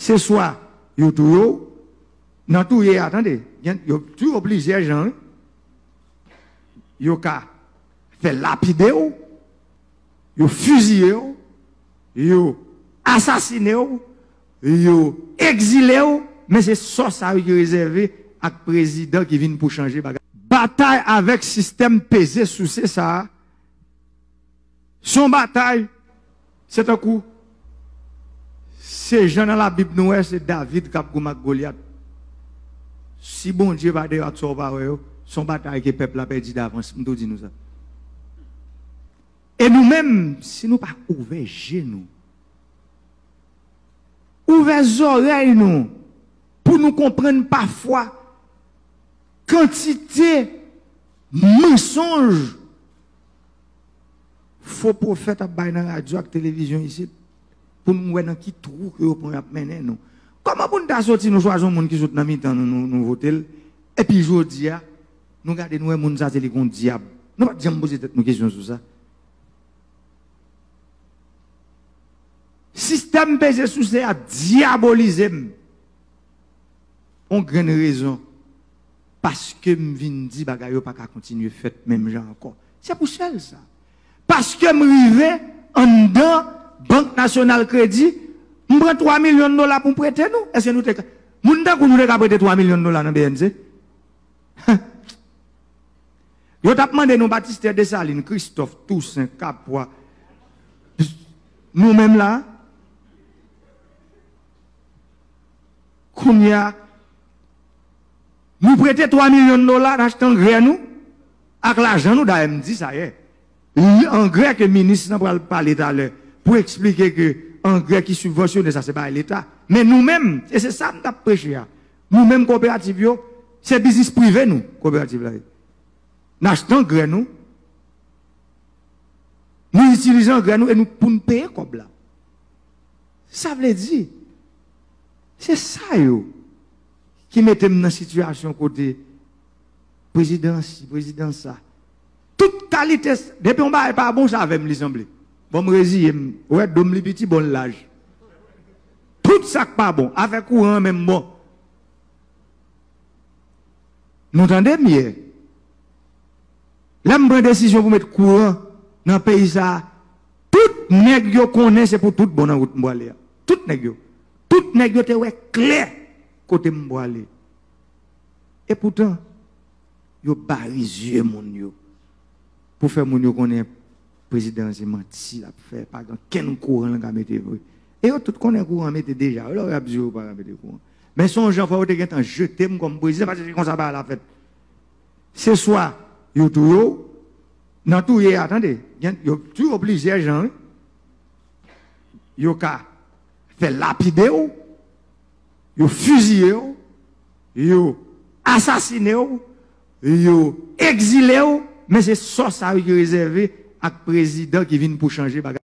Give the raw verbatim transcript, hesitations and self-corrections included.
Se swa yo touye w, nan touye a, tande, gen, yo touye w plizyè jan, wi. Yo ka fè lapide w, yo fiziye w, yo asasine w, yo egzile w, men se sò sa yo ki rezève ak prezidan ki vin pou chanje bagay. Batay avèk sistèm peze souse sa a, se yon batay, se tankou, se jan nan Labib nou wè, se David k ap goumen ak Golyat. Si Bondye pa te bat sa w pa wè yo, se yon batay ke pèp la pèdi davans, m tou di nou sa. E nou menm, si nou pa ouvè je nou, ouvè zòrèy nou, pou nou konprann pafwa kantite mansonj fo pwofèt ap bay nan radyo ak televizyon isit, pou nou wè nan ki twou ke yo pran y ap mennen nou. Kòman pou n ta soti, nou chwazi yon moun ki sot nan mitan nou, nou, nou vote l, epi jodi a, nou gade, nou wè moun sa se li k yon dyab? Nou pa t janm poze tèt nou kesyon sou sa. Sistèm peze souse a dyabolize m. On grenn rezon. Paske m vin di bagay yo pa ka kontinye fèt menm jan ankò. Se pou sèl sa. Paske m rive anndan Bank Nasyonal Kredi, m pran twa milyon dola pou m prete nou. Èske nou te ka, moun tankou nou te ka prete twa milyon dola nan B N C? Yo t ap mande nou Batistè, Desalin, Kristòf, Tousen, Kapwa. Nou menm la, kounye a, nou prete twa milyon dola, n achte angrè nou ak lajan nou, dayè m di sa yè. Li angrè ke minis lan pral pale talè pou eksplike ke angrè ki sibvansyone sa se bagay Leta. Men nou menm, e se sa m t ap preche a, nou menm koperativ yo, se biznis prive nou, koperativ la ye. N achte angrè nou, nou itilize angrè nou e nou pou n peye kòb la. Sa vle di, se sa yo ki mete m nan sitiyasyon kote prezidan si, prezidan sa. Tout kalite, depi yon bagay pa bon, se avè m li sanble. Bon, m reziye m. Ou wè, do m li piti, bon, l laj. Tout sa k pa bon, afè kouran an menm bon. Nou tande m ye. Lè m pran desizyon pou met kouran nan peyi sa a, tout nèg yo konnen se pou tout bon nan wout m prale a. Tout nèg yo. Tout nèg yo te wè klè kote m prale. E poutan, yo bare zye moun yo pou fè moun yo konnen prezidan an se manti l ap fè, pa gen kenn kouran l ka mete vre. E yo tout konnen kouran mete deja, lè yo ap di yo pa ka mete kouran. Men se yon jan fò yo te gentan jete m kòm prezidan, paske se konsa bagay la fèt. Se swa yo touye w, nan touye a, tande, gen, yo touye w plizyè jan, wi. Yo ka fè lapide w, yo fiziye w, yo asasine w, yo egzile w, men se sò sa yo ki rezève ak prezidan ki vin pou chanje bagay.